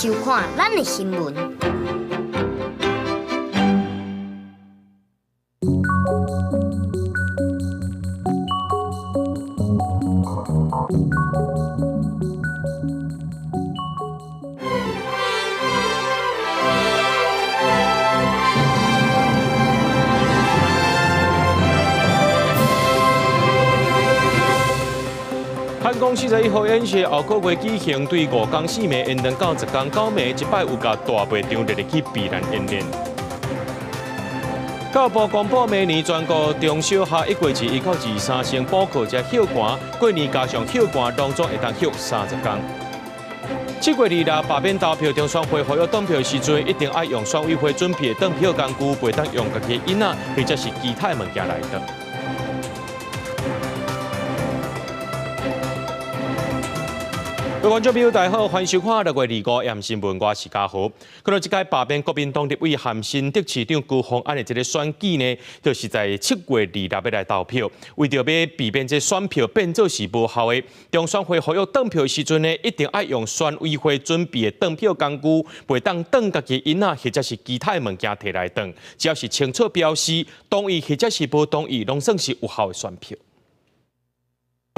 收看咱的新聞。漢光41號演習後個月舉行，對5工4暝延長到10工9暝，這擺有共大賣場列入去避難演練。教育部公布明年全國中小學一月1到23先補課才歇寒，過年加上歇寒，攏總會當歇30工。7月26罷免投票，中選會呼籲當票的時陣，一定愛用選委會準備的當票工具，袂當用家己的印仔或者是其他的物件來當。各位觀眾朋友，大家好，歡迎收看6月25夜新聞，我是嘉豪。看到這屆罷免國民黨立委和新竹市長高虹安的這个選舉呢，就是在7月26欲來投票。為著欲避免這選票變做是無效的，中選會呼籲當票的時陣呢，一定愛用選委會準備的當票工具，袂當當家己印仔或者是其他的物件提來當。只要是清楚標示同意或者是無同意，攏算是有效的選票。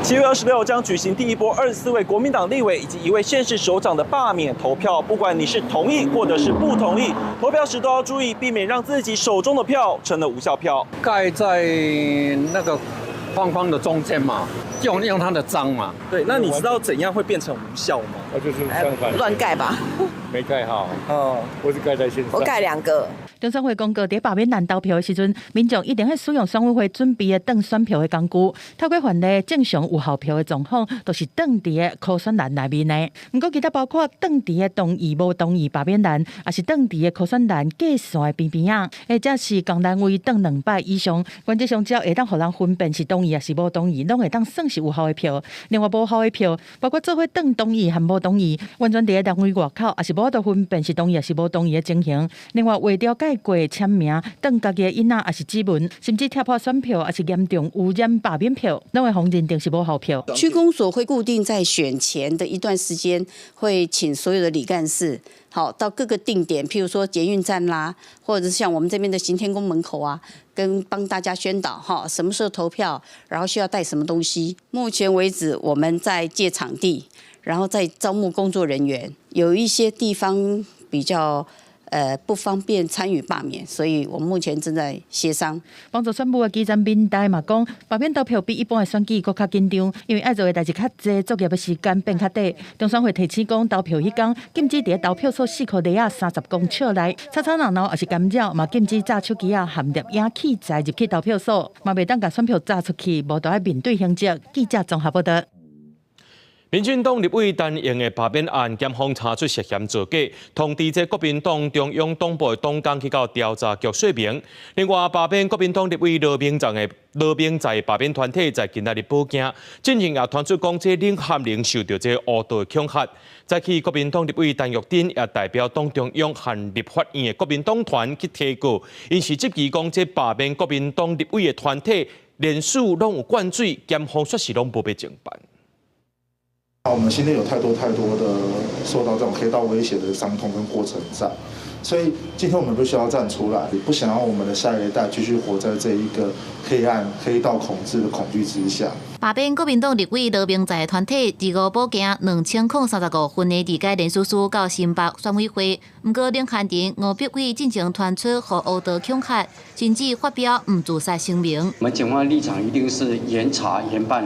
7月26將舉行第一波24位國民黨立委以及1位縣市首長的罷免投票。不管你是同意或者是不同意，投票時都要注意，避免讓自己手中的票成了無效票。蓋在那個框框的中間嘛，用它的章嘛。對，那你知道怎樣會變成無效嗎？那就是相反，亂蓋吧。沒蓋好。哦，我是蓋在線上。我蓋兩個。中選會公告，佇罷免案投票的時陣，民眾一定愛使用選委會準備的當選票的工具。透過範例正常有效票的狀況，都是當佇个可選欄內面的。毋過其他包括當佇个同意無同意罷免欄，抑是當佇个可選欄界線的邊邊仔，或者是仝單位當兩擺以上，原則上只要會當予人分辨是同意抑是無同意，攏會當算是有效的票。另外無效的票，包括做伙當同意和無同意，完全佇个欄位外口，抑是無法度分辨是同意抑是無同意的情形。另外畫條蓋過簽名，當家己的印仔，抑是指紋，甚至拆破選票，抑是嚴重污染罷免票，攏會予認定是無效票。區公所會固定在選前的一段時間，會請所有的里幹事，好到各個定點，譬如說捷運站啦，或者是像我們這邊的行天宮門口啊，跟幫大家宣導哈，什麼時候投票，然後需要帶什麼東西。目前為止，我們在借場地，然後在招募工作人員，有一些地方比較不方便參與罷免，所以我們目前正在協商。幫助選務的基層民代嘛講，罷免投票比一般的選舉閣較緊張，因為愛做的代誌較濟，作業的時間變較短。中選會提醒講，投票彼工禁止佇投票所四箍內仔30公尺內吵吵鬧鬧，抑是干擾，嘛禁止紮手機仔含錄影器材入去投票所，嘛袂當共選票紮出去，無就愛面對刑責。記者綜合報導。民進黨立委陳瑩的罷免案，檢方查出涉嫌造假，通知這國民黨中央黨部的黨工去到調查局說明。另外，罷免國民黨立委羅明在的羅明在罷免團體在今仔日報警，進前也傳出講這林漢玲受到這烏道恐嚇。早起國民黨立委陳玉珍也代表黨中央和立法院的國民黨團去提告，𪜶是質疑講這罷免國民黨立委的團體連續攏有灌水，檢方說是攏無欲偵辦。我們心裡有太多太多的受到這種黑道威脅的傷痛跟過程在，所以今天我們必須要站出來，不想要我們的下一代繼續活在這一個黑暗、黑道控制的恐懼之下。罷免國民黨立委羅明在團體25報警2035份的理解連署書到新北選委會，毋過林漢庭、吳碧偉進前傳出予烏道恐嚇，甚至發表毋自殺聲明。我們警方立場一定是嚴查嚴辦，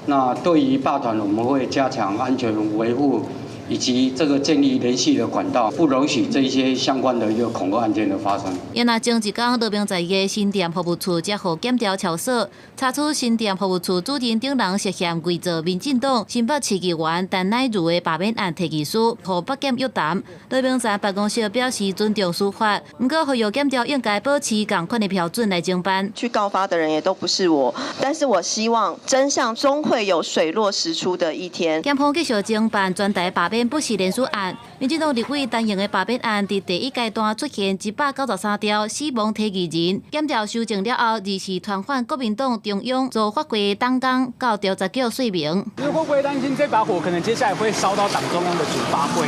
那對於罷團，我們會加強安全維護，以及這個建立聯繫的管道，不容許這些相關的一個恐嚇案件的發生。因那前一工羅明在的新店服務處才予檢調抄鎖，查出新店服務處主任等人涉嫌偽造民進黨新北市議員陳乃如的罷免案提議書，予北檢約談。羅明在辦公室表示尊重司法，毋過呼籲檢調應該保持仝款的標準來偵辦。去告發的人也都不是我，但是我希望真相終會有水落石出的一天。檢方繼續偵辦全台罷免。免不實連署案，民進黨立委陳瑩的罷免案，佇第一階段出現193條死亡提議人，檢調修正了後，24傳喚國民黨中央做法規黨綱到調查局說明。你會不會擔心這把火可能接下來會燒到黨中央的主發會？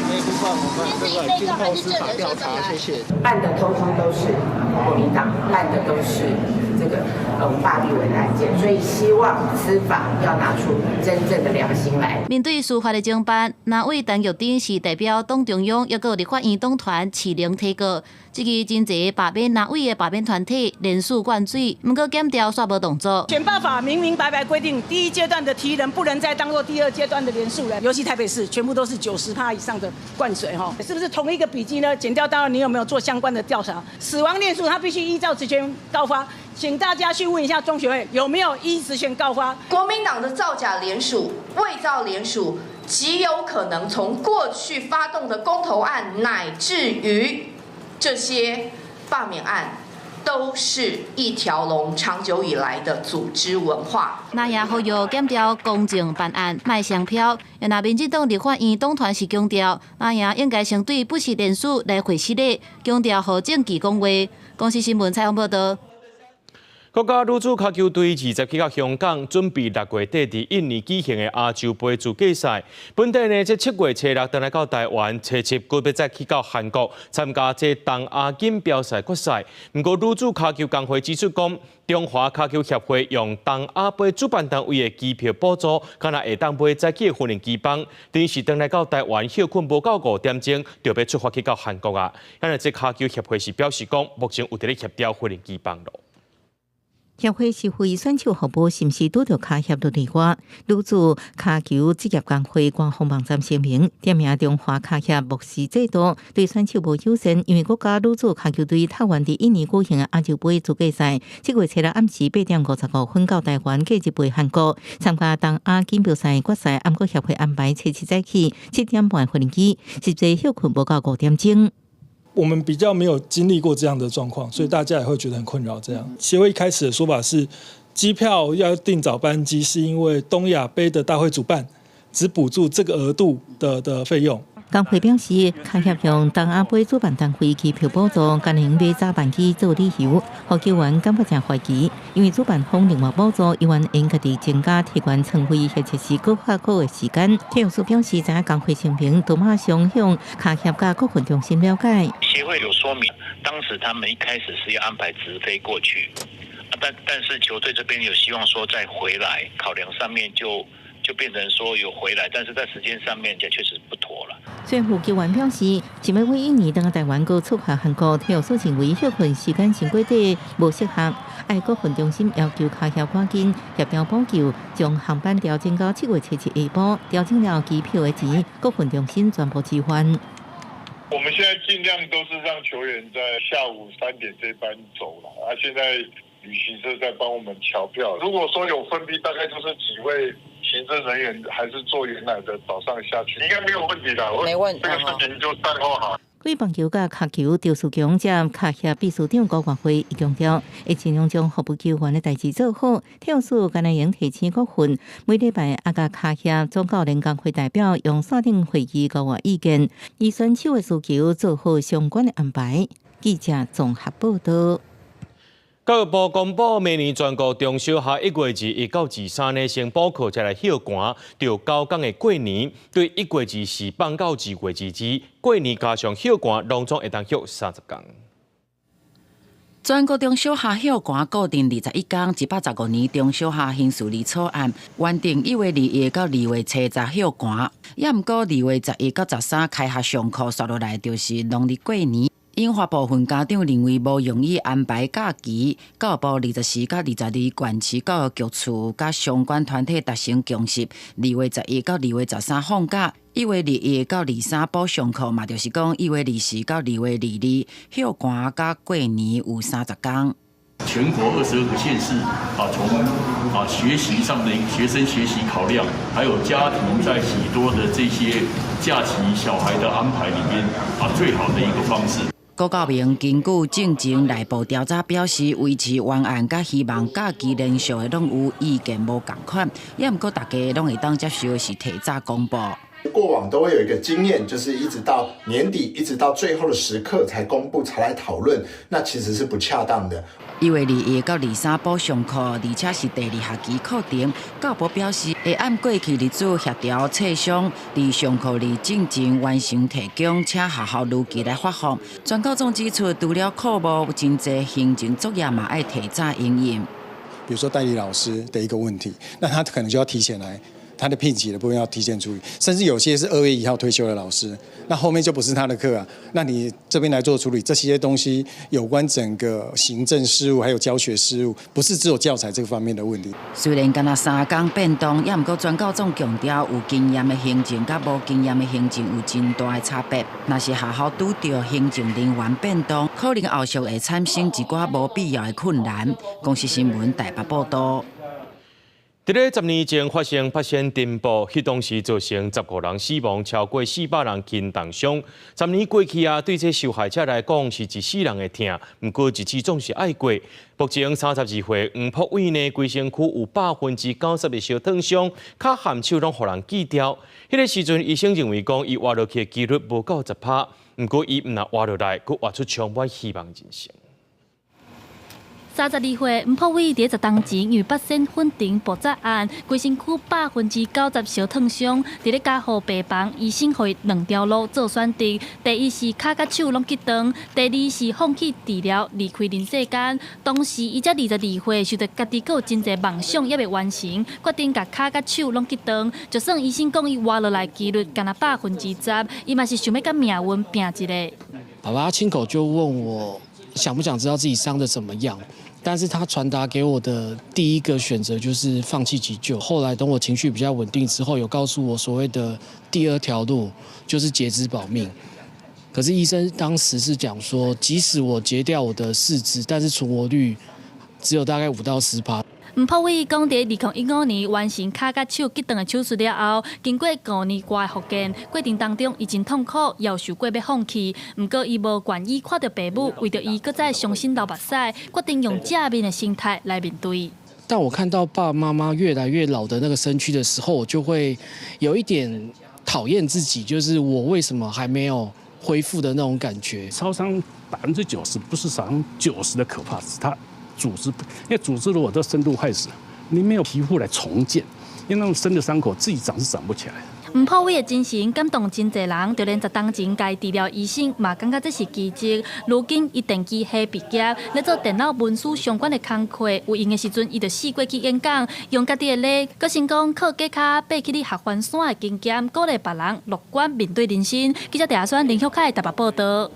這是被告還是證人身份來？謝謝。辦的通通都是國民黨，辦的都是這個我們罷立委的案件，所以希望司法要拿出真正的良心來。面對司法的偵辦，藍委陳玉珍是代表黨中央，抑閣立法院黨團市能提告，這個真濟罷免藍委的罷免團體連署灌水，毋過檢調煞無動作。選罷法明明白白規定，第一階段的提人不能再當做第二階段的連署人，尤其台北市全部都是90%以上的灌水，哈，是不是同一個筆跡呢？檢調單位你有沒有做相關的調查？死亡連署他必須依照職權告發，請大家去問一下中選會有沒有依職權告發。國民黨的造假聯署、偽造聯署，極有可能從過去發動的公投案，乃至於這些罷免案，都是一條龍長久以來的組織文化。那也呼籲檢調公正辦案，莫雙標。若民進黨立法院黨團是強調，那也應該先對不實連署來回失禮，強調予證據講話。公視新聞採訪報導。國家女子跤球隊20去到香港，準備6月底佇印尼舉行的亞洲盃資格賽。本地呢，這7月初6轉來到台灣，初七閣欲再去到韓國參加這東亞錦標賽決賽。毋過女子跤球工會指出講，中華跤球協會用東亞盃主辦單位的機票補助，敢若會當買早起的訓練機班，臨時轉來到台灣歇睏無夠5點鐘，就欲出發去到韓國啊。因為這跤球協會是表示講，目前有佇咧協調訓練機班囉。協會是懷疑選手服務是毋是拄著跤協律例外？女子跤球職業工會官方網站聲明，點名中華跤協漠視制度，對選手無友善。因為國家女子跤球隊泰灣佇印尼舉行的亞洲盃資格賽，7月初6暗時8點55分到台灣，隔日飛韓國參加東亞錦標賽決賽。毋過協會安排初七早起7點半飛機，實際歇睏無夠5點鐘。我們比較沒有經歷過這樣的狀況，所以大家也會覺得很困擾。這樣，協會一開始的說法是，機票要訂早班機，是因為東亞盃的大會主辦只補助這個額度的費用。工會表示，跤協用東亞盃主辦單位機票補助，敢若用買早班機做理由，予球員感覺誠懷疑。因為主辦方另外補助，猶原用家己增加提懸床位或者是閣較好的時間。體育署表示，知影工會聲明，都馬上向跤協佮國訓中心了解。協會有說明，當時他們一開始是要安排直飛過去，但是球隊這邊有希望說再回來，考量上面就變成說有回來，但是在時間上面就確實不妥了。雖然球員表示，想欲為印尼轉來台灣閣出發韓國，體育署認為歇睏時間傷過短，無適合。愛國訓中心要求跤協趕緊協調補救，將航班調整到7月初7下晡，調整了機票的錢，國訓中心全部支還。我們現在盡量都是讓球員在下午3點這班走了，啊，現在旅行社在幫我們喬票。如果說有分批，大概就是幾位行政人員還是坐原來的早上下去，應該沒有問題的。沒問題，這個事情就善後好。對棒球佮跤球，趙樹強接跤協秘書長高國輝伊強調，會盡量將服務球員的代誌做好。體育署敢若會提醒國訓，每禮拜也佮跤協總教練工會代表用線頂會議交換意見，依選手的需求做好相關的安排。記者綜合報導。教育部公布，明年全國中小學1月21到23呢，先補課才來歇寒，就9工的過年，對1月24放到2月22，過年加上歇寒，攏總會當歇30工。全國中小學歇寒固定21工，115年中小學刑事例草案原定1月21到2月初十歇寒，也毋過2月11到13開學上課，煞落來就是農曆過年。引發部分家長認為無容易安排假期，教育部24佮22縣市教育局處佮相關團體達成共識，2月11到2月13放假，1月21到23補上課嘛，就是講1月24到2月22歇寒佮過年有30工。全國22個縣市啊，從啊學習上的學生學習考量，還有家庭在許多的這些假期小孩的安排裡面啊，最好的一個方式。郭教明根據進前內部調查表示，維持原案佮希望假期連續的攏有意見無仝款，也毋過大家攏會當接受的是提早公布。過往都會有一個經驗，就是一直到年底，一直到最後的時刻才公布，才來討論，那其實是不恰當的。1月21到23補上課，而且是第二學期課程。教部表示會按過去日子協調磋商，佇上課日進前完成提供，請學校如期來發放。全教總指出，除了課務，真濟行政作業嘛愛提早營運。比如說代理老師的一個問題，那他可能就要提前來。他的聘期的部分要提前處理，甚至有些是2月1號退休的老師，那後面就不是他的課啊。那你這邊來做處理，這些東西有關整個行政事務還有教學事務，不是只有教材這個方面的問題。雖然干焦3工變動，也毋過全教總強調，有經驗的行政佮無經驗的行政有真大的差別。若是學校拄著行政人員變動，可能後續會產生一寡無必要的困難。公視新聞台北報道。佇咧10年前發生八仙塵爆，彼當時造成15人死亡，超過400人輕重傷。十年過去啊，對這受害者來講是一世人的疼。毋過日子總是愛過。目前32歲黃博偉呢，規身軀有90%的燒燙傷，跤和手攏予人鋸掉。彼個時陣，醫生認為講，伊活落去的幾率無夠10%。毋過伊毋但活落來，閣活出充滿希望人生。32歲黃博偉佇10冬前因為八仙粉塵爆炸案，規身軀90%燒燙傷，佇咧加護病房，醫生予伊兩條路做選擇：第一是跤佮手攏割斷，第二是放棄治療，離開人世間。當時伊才22歲，想著家己閣有真濟夢想猶未完成，決定共跤佮手攏割斷。就算醫生講伊活落來幾率干焦10%，伊嘛是想欲佮命運拚一下。爸爸親口就問我，想不想知道自己傷得怎麼樣？但是他傳達給我的第一個選擇就是放棄急救。後來等我情緒比較穩定之後，有告訴我所謂的第二條路就是截肢保命。可是醫生當時是講說，即使我截掉我的四肢，但是存活率只有大概5到10%。黃博偉講，佇2015年完成跤佮手割斷的手術了後，經過5年外的復健過程當中，伊真痛苦，也有想過欲放棄。毋過伊無願意看著爸母為著伊閣再傷心流目屎，決定用正面的心態來面對。當我看到爸爸媽媽越來越老的那個身軀的時候，我就會有一點討厭自己，就是我為什麼還沒有恢復的那種感覺。燒傷90%不是燒傷90的可怕，是它組織，因為組織如果都深度壞死，你沒有皮膚來重建，因為那種深的傷口自己長是長不起來的。黃博偉的精神感動真濟人，就連10冬前共伊治療醫生嘛感覺這是奇蹟。如今伊電機系畢業，咧做電腦文書相關的工課，有閒的時陣，伊就四處去演講，用家己的例，閣成功靠假跤爬起去合歡山的經驗，鼓勵別人樂觀面對人生。記者鄭阿選、林旭凱台北報道。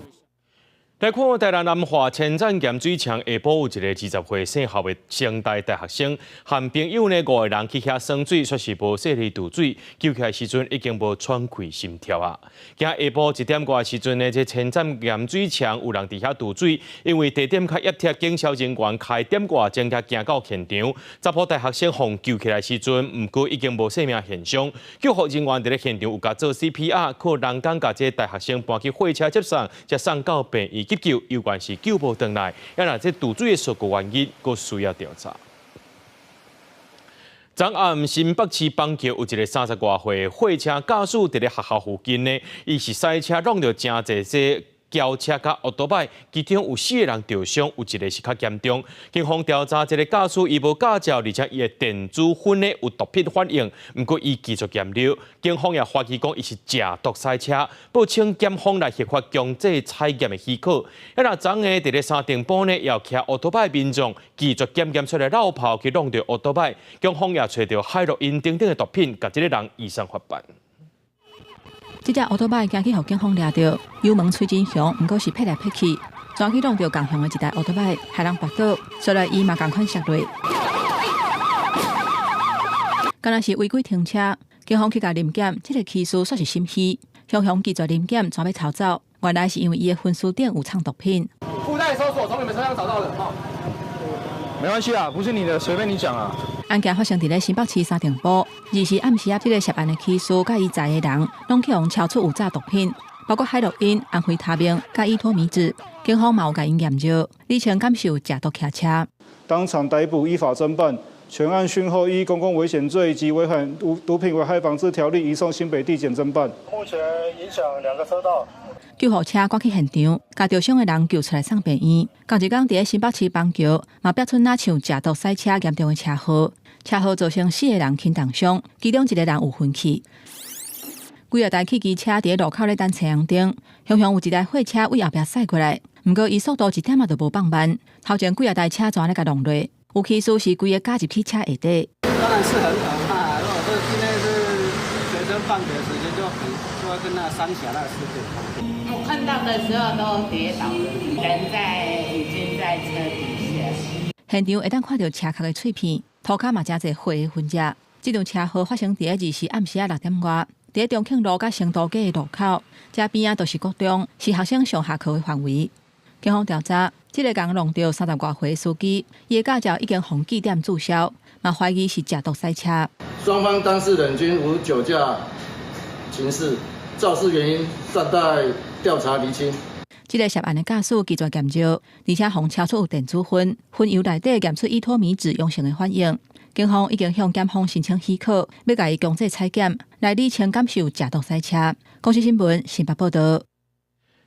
來看台南南化千棧鹹水場下晡有一個20歲姓校的成大大學生，和朋友呢五個人去遐耍水，卻是無細膩墮水，救起來時陣已經無喘氣心跳啊！今下晡1點外時陣呢，這千棧鹹水場有人佇遐墮水，因為地點較壓貼，警消人員開點外鐘才行到現場。查埔大學生予救起來時陣，毋過已經無生命現象。救護人員佇咧現場有共做 CPR，靠人工共這大學生搬去貨車接送，才送到病院急救，猶原是救無轉來。啊，若這墮水的事故原因，閣需要調查。昨暗新北市板橋有一個30外歲貨車駕駛佇咧學校附近呢，伊是駛車挵著誠濟這轎車佮歐多擺，其中有四個人著傷，有一個是較嚴重。警方調查，這個駕駛伊無駕照，而且伊的電子薰呢有毒品反應，毋過伊拒絕驗尿。警方也懷疑講伊是食毒駛車，報請檢方來核發強制採驗的許可。啊，若昨昏佇咧三重埔呢，也騎歐多擺民眾拒絕檢驗出來落跑去挵著歐多擺，警方也揣著海洛因等等的毒品，共這个人移送法辦。這隻歐多擺行去予警方掠著，油門吹真強，毋過是撇來撇去，轉去挵著仝向的一台歐多擺，害人跋倒，所以伊嘛仝款摔落。敢若是違規停車，警方去共臨檢，這个起訴煞是心虛，雄雄拒絕臨檢，轉欲逃走，原來是因為伊的薰書頂有藏毒品。附帶搜索從你們身上找到的，哈。沒關係啊，不是你的，隨便你講啊。案件發生佇咧新北市三重埔，二時暗時仔，這个涉案的起訴佮伊載的人，攏去予抄出有詐毒品，包括海洛因、安非他命、佮依托咪酯。警方嘛有共𪜶驗尿，厘清敢是有食毒騎車。當場逮捕，依法偵辦，全案訊後依公共危險罪及違反毒品危害防治條例移送新北地檢偵辦。目前影響兩個車道。救護車趕去現場，共著傷的人救出來送病院。仝一工佇咧新北市板橋，嘛爆出若像食毒賽車嚴重的車禍，車禍造成四個人輕重傷，其中一個人有昏去。幾若台汽機車佇咧路口咧等青紅燈，雄雄有一台貨車對後壁駛過來，毋過伊速度一點仔都無放慢，頭前幾若台車全咧共弄落，有起事是規个軋入去車下底。當然是很可怕，如果說今天是學生放學時間，就很就會跟那三峽那個事件。我看到的時候都跌倒了，人在已經在車底下。現場會當看著車殼的碎片，塗跤嘛誠濟血的痕跡。這場車禍發生佇咧24暗時仔6點外，佇咧中慶路佮成都街的路口，這邊仔就是國中，是學生上下課的範圍。警方調查，這个共弄著30外歲的司機，伊的駕照已經予記點註銷，嘛懷疑是食毒賽車。雙方當事人均無酒駕情事，肇事原因尚待調查釐清。這个涉案的駕駛拒絕驗尿，而且予超出有電子薰，薰油內底驗出依托咪酯陽性的反應。警方已經向檢方申請許可，欲共伊強制採檢，來釐清敢是有食毒賽車。公視新聞新北報導。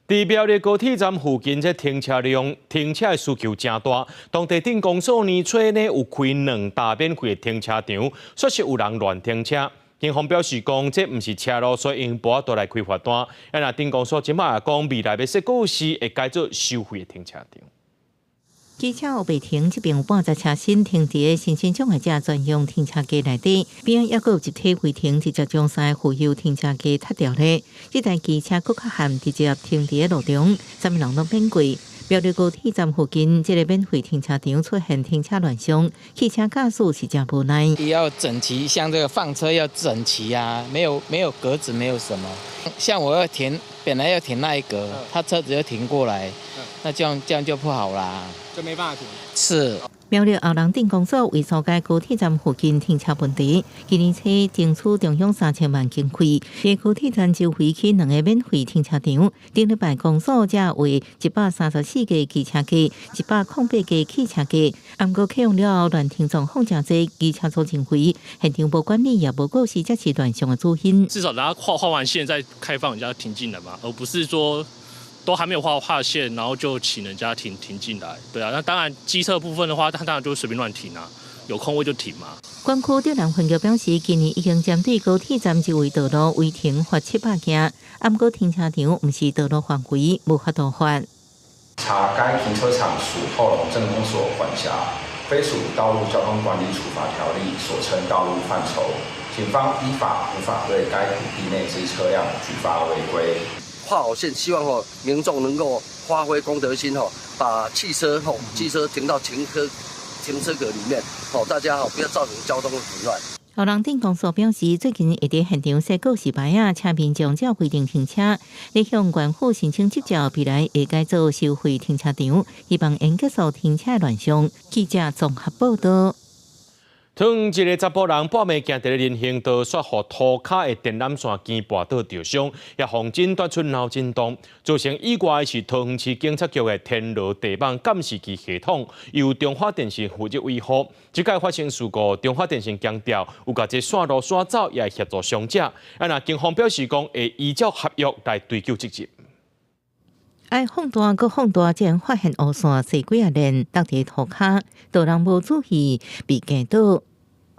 佇苗栗高鐵站附近，這停車量、停車的需求誠大。當地鎮公所年初呢有開兩大免費的停車場，煞是有人亂停車。警方表示講，這毋是車路，所以𪜶無法度來開罰單。啊，若鎮公所這擺也講，未來欲設告示會改做收費的停車場。機車烏白停，這邊有半座車身停佇咧身心障礙者專用停車格內底，邊猶閣有集體違停，直接將三個浮遊停車格踢掉咧。這台機車閣較陷，直接停佇咧路中，啥物人攏免過。苗栗高鐵站附近這个免費停車場出現停車亂象，汽車駕駛是誠無奈。要整齊，像這個放車要整齊啊，沒有格子，沒有什麼。像我要停，本來要停那一格，他車子就停過來，那這樣就不好啦，就沒辦法停。是。苗栗後龍鎮公所為疏解高鐵站附近停車問題，今年初爭取中央3000萬經費，佇高鐵站周圍起兩个免費停車場。頂禮拜公所才為134個機車格、108個汽車格。毋過啟用了後，亂停狀況誠濟，機車族認為現場無管理也無告示，才是亂象的主因。至少等下畫畫完線再開放人家停進來嘛，而不是說都還沒有畫畫線，然後就請人家停進來。對啊，那當然機車部分的話，他當然就隨便亂停啊，有空位就停嘛。管區竹南分局表示，今年已經針對高鐵站周圍道路違停罰700件，毋過停車場毋是道路範圍，無法度罰。查該停車場屬後龍鎮公所管轄，非屬道路交通管理處罰條例所稱道路範疇，警方依法無法對該土地內之車輛舉發違規。畫好線，希望吼民眾能夠發揮公德心吼，把汽車停到停車格裡面，吼大家吼不要造成交通混亂。後龍鎮公所表示，最近會佇現場設告示牌仔，請民眾照規定停車。咧向縣府申請執照，未來會改做收費停車場，希望能結束停車亂象。記者綜合報導。當一个查埔人半暝行佇咧人行道，煞予塗跤的電纜線牽跋倒著傷，也予診斷出腦震盪。造成意外的是桃園市警察局的天羅地網監視器系統，由中華電信負責維護。這擺發生事故，中華電信強調有共這線路徙走，也會協助傷者。啊，若警方表示講會依照合約來追究責任。愛放大閣放大，竟然發現烏線細幾仔鏈落佇塗跤，路人無注意被驚倒。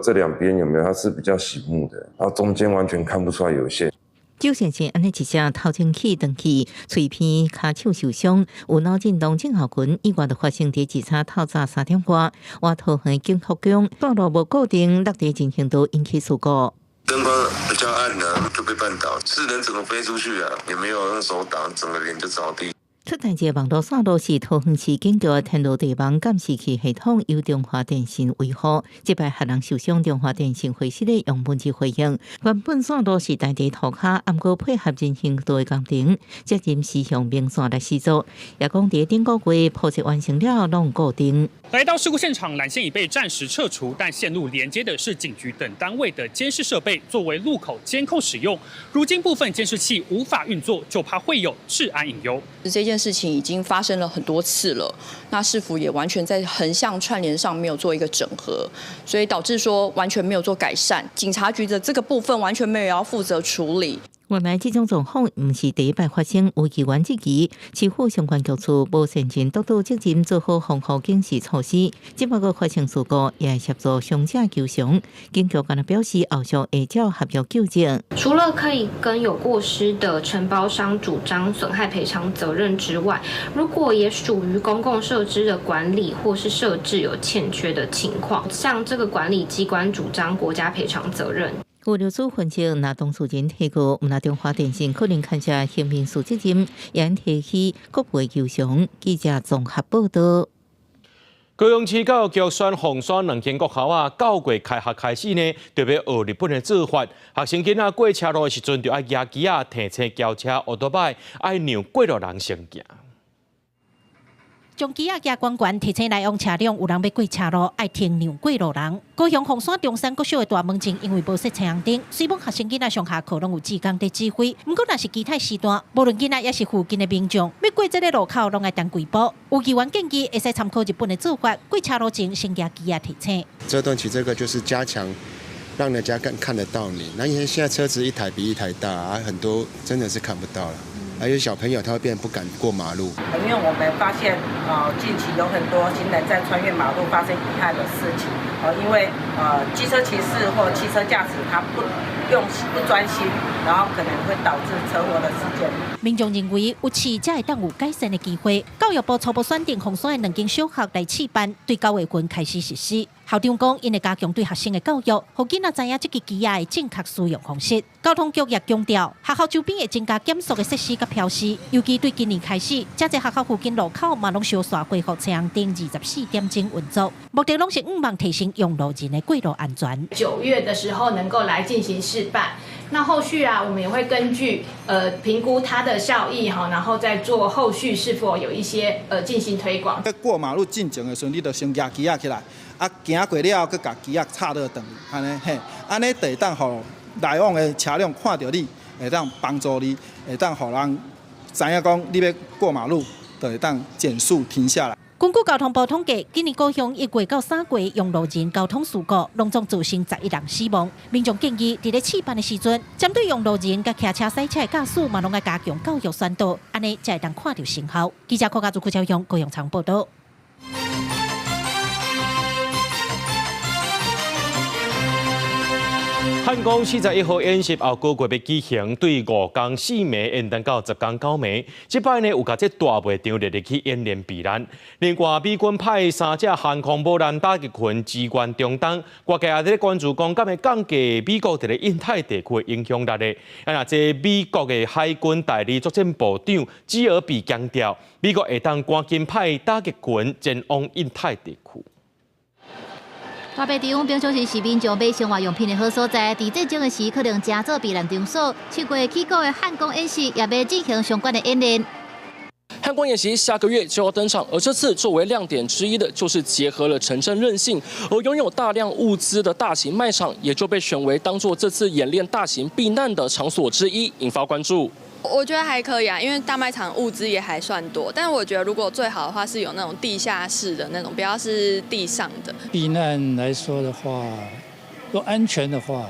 這兩邊有沒有？它是比較醒目的，然後中間完全看不出來有線。周先生按呢一聲頭前去轉去，喙邊、跤手受傷，有腦震盪症候群，意外就發生佇23透早3點外，倚桃園景福宮線路無固定，落佇人行道引起事故。燈光比較暗啊，就被絆倒，是人整個飛出去啊，也沒有用手擋，整個臉就着地。出代誌網路線路是桃園市警局天羅地網監視器系統由中華電信維護，這擺予人受傷，中華電信會室咧用文字回應，原本線路是埋佇塗跤，毋過配合人行道的工程，才臨時用明線來施作。也講佇頂個月鋪設完成了，攏固定。來到事故現場，纜線已被暫時撤除，但線路連接的是警局等單位的監視設備，作為路口監控使用。如今部分監視器無法運作，就怕會有治安隱憂。這件件事情已經發生了很多次了，那市府也完全在橫向串聯上沒有做一個整合，所以導致說完全沒有做改善。警察局的這個部分完全沒有要負責處理。原來這種狀況毋是第一擺發生，有議員質疑市府相關局處無善盡督導責任，做好防護警示措施。這擺閣發生事故，也會協助傷者求償。警局敢若表示，後續會照合約糾正。除了可以跟有過失的承包商主張損害賠償責任之外，如果也屬於公共設施的管理或是設置有欠缺的情況，向這個管理機關主張國家賠償責任。物流組分析，若當事人提告，毋但中華電信可能牽涉刑事責任，也提起國賠求償。記者綜合報道。高雄市教育局選鳳山兩間國校啊，9月開學開始呢，就欲學日本的做法。學生囡仔過車路的時陣，就愛舉旗仔、提醒轎車、歐多擺，愛讓過路人先行。將旗仔舉懸懸，提醒來往車輛有人欲過車路，愛停讓過路人。高雄鳳山中山國小的大門前，因為無設青紅燈，雖罔學生囡仔上下課攏有志工佇指揮。毋過若是其他時段，無論囡仔抑是附近的民眾，欲過這个路口，攏愛等幾步。有議員建議，會使參考日本的做法，過車路前先舉旗仔提醒。遮斷旗這個就是加強，讓人家更看得到你。那因為現在車子一台比一台大啊，很多真的是看不到了。還有小朋友，他會變不敢過馬路。因為我們發現，近期有很多行人在穿越馬路發生遺憾的事情。因為機車騎士或汽車駕駛他不用不專心，然後可能會導致車禍的事件。民眾認為有試才會當有改善的機會。教育部初步選定鳳山的兩間小學來試辦，對9月份開始實施。校長講，𪜶會加強對學生的教育，予囡仔知影這支旗仔的正確使用方式。交通局也強調，學校周邊會增加減速的設施佮標示。尤其對今年開始，遮濟學校附近路口嘛攏相紲恢復青紅燈24點鐘運作，目的攏是向望提升用路人的過路安全。9月的時候能夠來進行試辦，那後續啊，我們也會根據評估它的效益哈，然後再做後續是否有一些進行推廣。在過馬路進前的時陣，你就先舉旗仔起來。啊，行過了後，閣共旗仔插落轉，按呢嘿，按呢就會當予來往的車輛看著你，會當幫助你，會當予人知影講你欲過馬路，就會當減速停下來。根據交通部統計，今年高雄1月到3月用路人交通事故，攏總造成11人死亡。民眾建議，佇咧試辦的時陣，針對用路人佮騎車、駛車的駕駛，嘛攏愛加強教育宣導，按呢才會當看著成效。記者郭家祖、郭昭雄、高雄場報道。漢光41號演習後個月欲舉行，對5工4暝延長到10工9暝。這擺呢有共這大賣場列入去演練避難。另外，美軍派3隻航空母艦打擊群支援中東，外界也佇咧關注講，敢會降低美國佇咧印太地區的影響力咧。啊，若這美國的海軍代理作戰部長基爾比強調，美國會當趕緊派打擊群前往印太地區。大賣場平常時是民眾買生活用品的好所在，佇戰爭的時可能誠做避難場所。7月起鼓的漢光演習也欲進行相關的演練。漢光演習下個月就要登場，而這次作為亮點之一的，就是結合了城鎮韌性，而擁有大量物資的大型賣場，也就被選為當作這次演練大型避難的場所之一，引發關注。我覺得還可以啊，因為大賣場物資也還算多，但我覺得如果最好的話是有那種地下室的那種，不要是地上的。避難來說的話，若安全的話，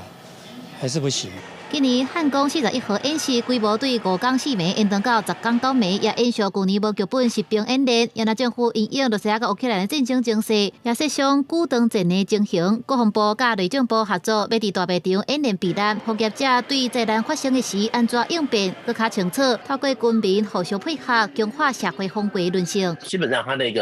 還是不行。今年漢光41號演習規模對5工4暝延長到10工9暝，也延續舊年無劇本實兵演練。也若政府因應羅西亞佮烏克蘭的戰爭情勢，也設想鼓動戰的情形。國防部佮內政部合作，欲佇大賣場演練避難，予業者對災難發生的時按怎應變，閣較清楚。透過軍民互相配合，強化社會防衛韌性。基本上，它那個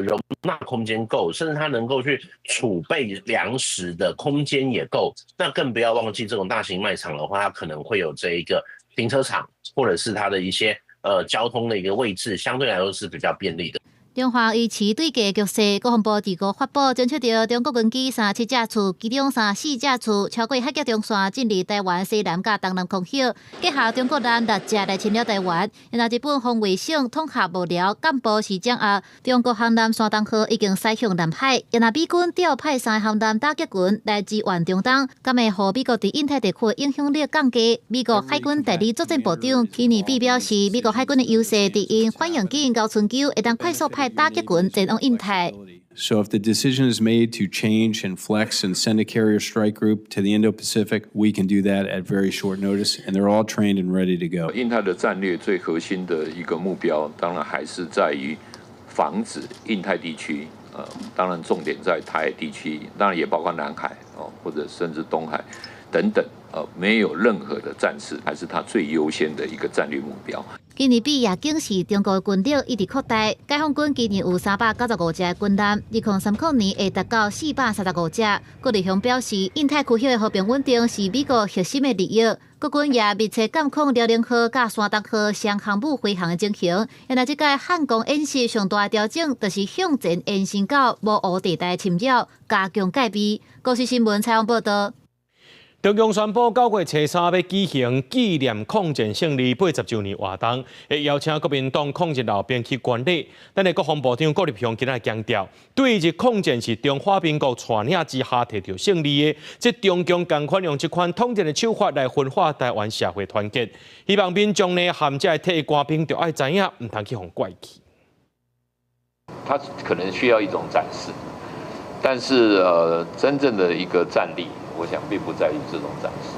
容納空間夠，甚至它能夠去儲備糧食的空間也夠。那更不要忘記這種大型賣場了。話，它可能會有這一個停車場，或者是它的一些交通的一個位置，相對來說是比較便利的。中華維持對決局勢，國防部二五發布偵測著中國軍機37架次，其中34架次超過海峽中線進入臺灣西南佮東南空域，計下中國艦六隻來侵擾臺灣。然後日本防衛省統合幕僚幹部是掌握中國航艦山東號已經駛向南海，然後美軍調派三航艦打擊群來支援中東，敢會予美國佇印太地區的影響力降低？美國海軍代理作戰部長基尼比表示，美國海軍的優勢佇𪜶反應緊、高春秋，會當快速派打擊群前往印太。 So if the decision is made to change and flex and send a carrier strike group to the Indo-Pacific, we can do that at very short notice, and they're all trained and ready to go. 印太的戰略最核心的一個目標，當然還是在於防止印太地區，當然重點在台海地區，當然也包括南海哦，或者甚至東海等等，沒有任何的戰事，還是它最優先的一個戰略目標。基尼比也警示中國軍力一直擴大，解放軍今年有395隻軍艦，2030年會達到435隻。郭立雄表示，印太區域的和平穩定是美國核心的利益。國軍也密切監控遼寧號佮山東號雙航母飛行的情形。原來這屆漢光演習上大的調整，就是向前延伸到模糊地帶侵擾，加強戒備。公視新聞採訪報導。中共宣布9月初三欲舉行紀念抗戰勝利80週年活動，會邀請國民黨抗日老兵去觀禮。咱的國防部長郭立雄今仔強調，對日抗戰是中華民國帶領之下提著勝利的，這中共仝款用這款統戰的手法來分化臺灣社會團結，希望民眾呢和這退役官兵著愛知影，毋通去予拐去。他可能需要一種展示，但是真正的一個戰力，我想並不在於這種展示。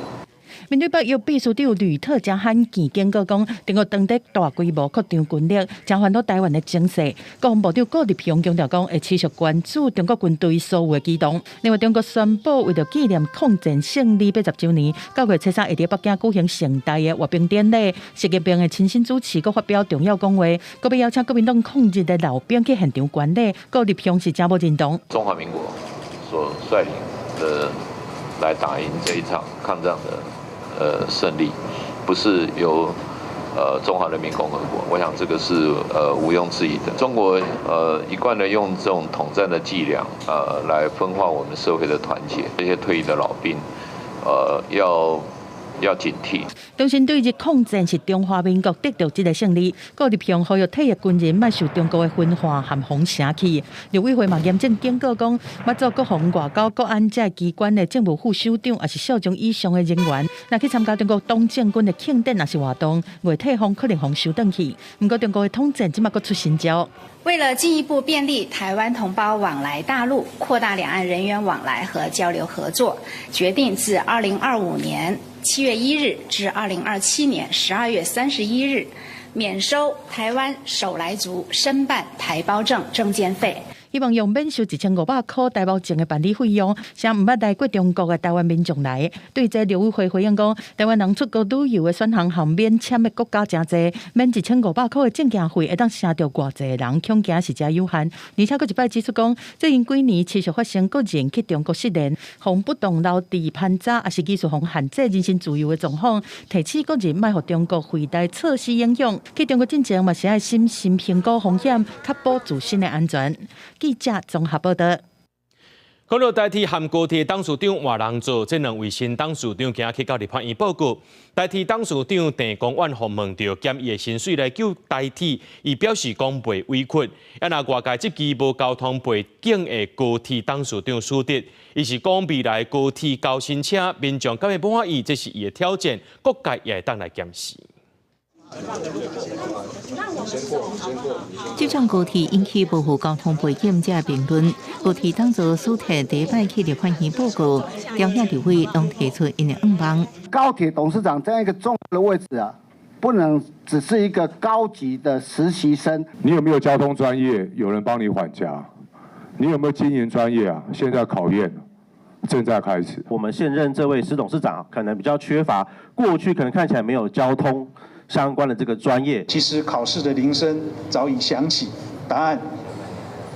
面對北約秘書長呂特才罕見警告講，中國當地大規模擴張軍力，誠煩惱臺灣的情勢。國防部長郭立雄強調講，會持續關注中國軍隊所有的舉動。另外，中國宣布為著紀念抗戰勝利80週年，9月初三會佇北京舉行盛大的閱兵典禮，習近平會親身主持，閣發表重要講話，閣欲邀請國民黨抗日的老兵去現場觀禮。郭立雄是誠無認同。中華民國所率領的來打贏這一場抗戰的勝利，不是由中華人民共和國，我想這個是毋庸置疑的。中國一貫的用這種統戰的伎倆，來分化我們社會的團結。這些退役的老兵，要警惕。重申對日抗戰是中華民國得著這个勝利，郭立雄呼籲退役軍人莫受中國的分化和予邪去。陸委會嘛嚴正警告講，捌做國防、外交、國安這機關的政務副首長，抑是少將以上的人員，若去參加中國黨政軍的慶典抑是活動，月退俸可能予收轉去。毋過中國的統戰這馬閣出新招。為了進一步便利台灣同胞往來大陸，擴大兩岸人員往來和交流合作，決定自2025年7月1日至2027年12月31日，免收台灣手來族申辦台胞證證件費。希望用免收1500箍台胞證的辦理費用，請毋捌來過中國的台灣民眾來。對這陸委會回應講，台灣人出國旅遊的選項和免簽的國家誠濟，免1500箍的證件費會當省著偌濟人，恐驚是誠有限。而且閣一擺指出講，最近幾年持續發生國人去中國失聯、予不當留置盤查，抑是疑似予限制人身自由的狀況，提醒國人莫予中國惠台措施影響。去中國進前嘛是愛審慎評估風險，確保自身的安全。記者綜合報導。講到台鐵和高鐵董事長換人做，這兩位新董事長今仔去到立法院報告。台鐵董事長鄭光遠予問著減伊的薪水來救台鐵，伊表示講袂委屈。啊，若外界質疑無交通背景的高鐵董事長辭職，伊是講未來高鐵交新車，民眾敢會滿意，這是伊的挑戰，各界也會當來檢視。這場高鐵引起無交通背景這評論，高鐵當作蘇鐵第一擺去立法院報告，朝野立委攏提出𪜶的願望。高鐵董事長這樣一個重要的位置啊，不能只是一個高級的實習生。你有沒有交通專業？有人幫你緩頰？你有沒有經營專業啊？現在考驗正在開始。我們現任這位施董事長可能比較缺乏過去可能看起來沒有交通相關的這個專業。其實考試的鈴聲早已響起，答案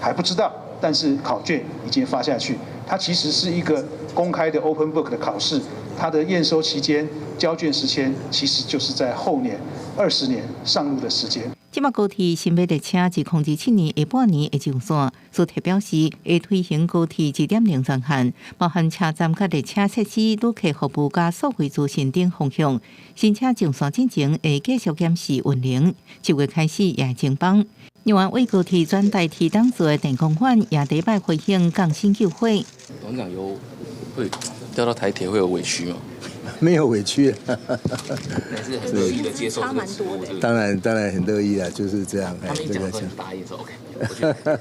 還不知道，但是考卷已經發下去。它其實是一個公開的 open book 的考試，它的驗收期間、交卷時間其實就是在後年20年上路的時間。這馬高鐵新北列車2027年下半年會上線，蘇鐵表示會推行高鐵2.0專案，包含車站佮列車設施、旅客服務佮數位資訊等方向。新車上線進前會繼續檢視運能，7月開始也會徵班。另外，為高鐵轉代替董事的鄭光遠也禮拜回應降薪救火。董事長有會調到台鐵會有委屈嗎？沒有委屈，還是很樂意的接受這個職務。當然，當然很樂意啊，就是這樣。他們一講說你答應說 OK，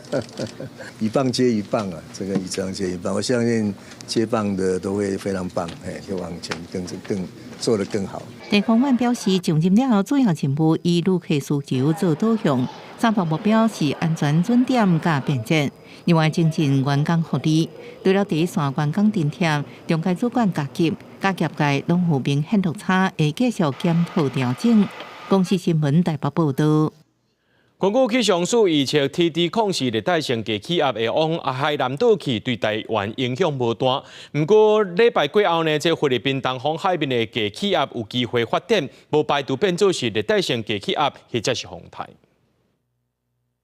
一棒接一棒啊，這個一棒接一棒，我相信接棒的都會非常棒，哎，就往前更更做得更好。鄭光遠表示，上任了後主要任務以旅客需求做導向，三大目標是安全、準點佮便捷。另外，增進員工福利，除了第一線員工津貼，中階主管加級，佮業界攏有明顯落差，會繼續檢討調整。公視新聞台北報導。根據氣象署預測，TD04熱帶性低氣壓會往海南島去，對台灣影響無大。毋過禮拜過後呢，這菲律賓東方海面的低氣壓有機會發展，無排除變做是熱帶性低氣壓，或者是風台。